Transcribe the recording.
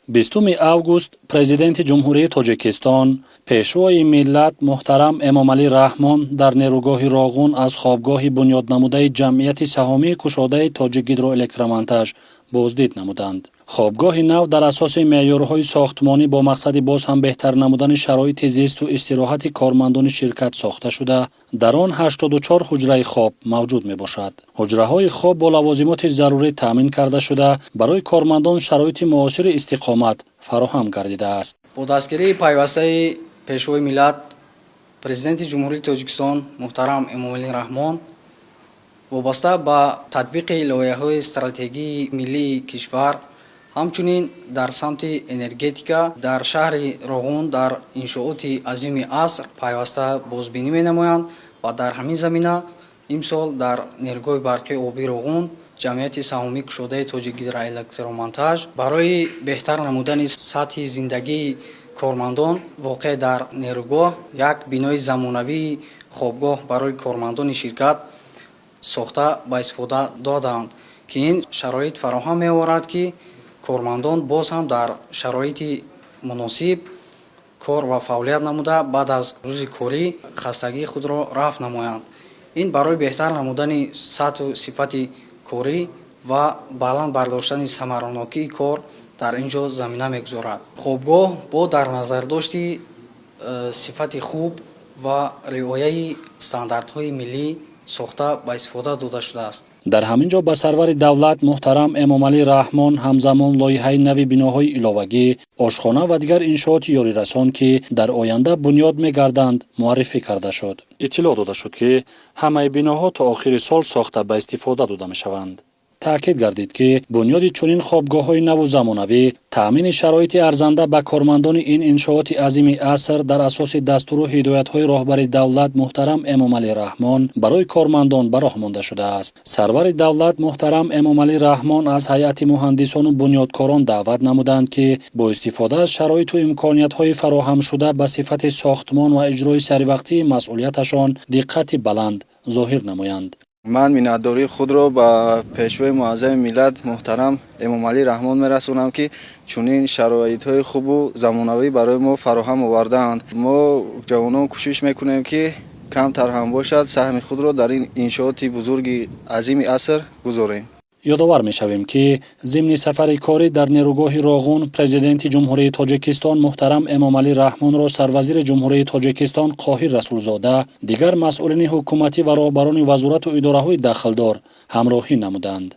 20 август Президенти Ҷумҳурии Тоҷикистон, Пешвои миллат муҳтарам Эмомалӣ Раҳмон дар нерӯгоҳи Роғун аз хобгоҳи бунёднамудаи Ҷамъияти саҳомии кушодаи Тоҷикгидроэлектромонтаж боздид намуданд. Хобгоҳи нав дар асоси меъёрҳои сохтмонӣ бо мақсади боз ҳам беҳтар намудани шароити зисту истироҳати кормандони ширкат сохта шуда, дар он 84 ҳуҷраи хоб мавҷуд мебошад. Ҳуҷраҳои хоб бо лавозимоти зарурӣ таъмин карда шуда, барои кормандон шароити муосири истиқомат фароҳам гардидааст. Бо дастгирии пайвастаи Пешвои миллат, Президенти Ҷумҳурии Тоҷикистон муҳтарам Эмомалӣ Раҳмон, вобаста ба татбиқи лоиҳаҳои стратегии миллии кишвар, ҳамчунин дар самти энергетика, дар шаҳри Роғун дар иншооти азими аср пайваста бозбинӣ менамоянд ва дар ҳамин замина имсол дар нерӯгоҳи барқи обии Роғун, Ҷамъияти саҳомии кушодаи Тоҷикгидроэлектромонтаж, барои беҳтар намудани сатҳи зиндагии кормандон воқеъ дар нерӯгоҳ як бинои замонавии хобгоҳ барои кормандони ширкат сохта ба истифода доданд, ки ин шароит фароҳам меоварад, ки кормандон боз ҳам дар шароити муносиб кор ва фаъолият намуда, баъд аз рӯзи корӣ хастагии худро рафъ намоянд. Ин барои беҳтар намудани сатҳу сифати корӣ ва баланд бардоштани самаранокии кор дар ин ҷо замина мегузорад. Хобгоҳ бо дар назардошти сифати хуб ва риояи стандартҳои миллӣ сохта ба истифода дода шудааст. Дар ҳамин ҷо ба сарвари давлат муҳтарам Эмомалӣ Раҳмон ҳамзамон лоиҳаи нави биноҳои иловагӣ, ошхона ва дигар иншооти ёрирасон, ки дар оянда бунёд мегарданд, муаррифӣ карда шуд. Иттилоъ дода шуд, ки ҳамаи биноҳо то охири сол сохта ба истифода дода мешаванд. Таъкид гардид, ки бунёди чунин хобгоҳҳои наву замонавӣ, таъмини шароити арзанда ба кормандони ин иншооти азими аср дар асоси дастуру ҳидоятҳои роҳбари давлат муҳтарам Эмомалӣ Раҳмон барои кормандон ба роҳ монда шудааст. Сарвари давлат муҳтарам Эмомалӣ Раҳмон аз ҳайати муҳандисону бунёдкорон даъват намуданд, ки бо истифода аз шароиту имкониятҳои фароҳамшуда ба сифати сохтмон ва иҷрои саривақтии масъулияташон диққати баланд зоҳир намоянд. Ман миннатдории худро ба Пешвои муаззами миллат муҳтарам Эмомалӣ Раҳмон мерасонам, ки чунин шароитҳои хубу замонавӣ барои мо фароҳам овардаанд. Мо, ҷавонон, кӯшиш мекунем, ки камтар ҳам бошад, саҳми худро дар ин иншооти бузурги азими аср гузорем. Ёдовар мешавем, ки зимни сафари корӣ дар нерӯгоҳи Роғун Президенти Ҷумҳурии Тоҷикистон муҳтарам Эмомалӣ Раҳмонро Сарвазири Ҷумҳурии Тоҷикистон Қоҳир Расулзода, дигар масъулини ҳукуматӣ ва роҳбарони вазорату идораҳои дахлдор ҳамроҳӣ намуданд.